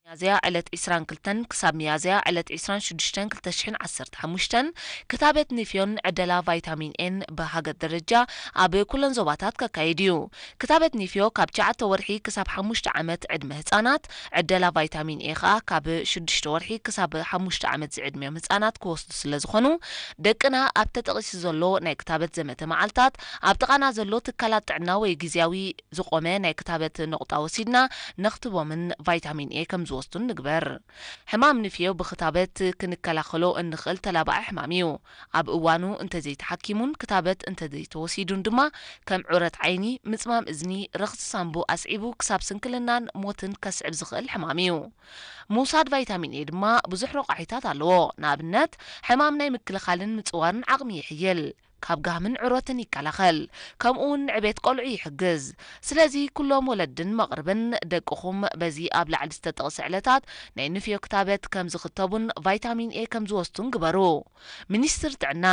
ሚያዝያ ዕለት ዕስራን ክልተን ክሳብ ሚያዝያ ዕለት ዕስራን ሽዱሽተን ክልተ ሽሕን ዓሰርተ ሓሙሽተን ክታበት ኒፍዮን ዕደላ ቫይታሚን ኤን ብሃገር ደረጃ ኣብ ኩለን ዞባታት ከካይድ እዩ። ክታበት ኒፍዮ ካብ ትሽዓተ ወርሒ ክሳብ ሓሙሽተ ዓመት ዕድመ ህጻናት፣ ዕደላ ቫይታሚን ኤ ከኣ ካብ ሽዱሽተ ወርሒ ክሳብ ሓሙሽተ ዓመት ዝዕድሚኦም ህጻናት ክወስዱ ስለ ዝኾኑ፣ ደቅና ኣብ ተጠቒሱ ዘሎ ናይ ክታበት ዘመተ መዓልታት ኣብ ጥቓና ዘሎ ትካላት ጥዕና ወይ ግዝያዊ ዝቖመ ናይ ክታበት ነቑጣ ወሲድና ነኽትቦምን ቫይታሚን ኤ ከም ዝወስዱን ንግበር። ሕማም ንፍዮ ብክታበት ክንከላኸሎ እንኽእል ተላባዒ ሕማም እዩ። ኣብ እዋኑ እንተዘይተሓኪሙን ክታበት እንተዘይተወሲዱን ድማ ከም ዑረት ዓይኒ፣ ምጽማም እዝኒ፣ ረኽሲ ሳንቡ ኣስዒቡ ክሳብ ስንክልናን ሞትን ከስዕብ ዝኽእል ሕማም እዩ። ምውሳድ ቫይታሚን ኤ ድማ ብዙሕ ረቋሒታት ኣለዎ። ንኣብነት ሕማም ናይ ምክልኻልን ምጽዋርን ዓቕሚ ይሕይል። ካብ ጋህምን ዕሮትን ይከላኸል። ከምኡ እውን ንዕቤት ቆልዑ ይሕግዝ። ስለዚ ኩሎም ወለድን መቕርብን ደቅኹም በዚ ኣብ ላዕሊ ዝተጠቕሰ ዕለታት ናይ ንፍዮ ክታበት ከም ዝኽተቡን ቫይታሚን ኤ ከም ዝወስዱን ግበሩ። ሚኒስትር ጥዕና።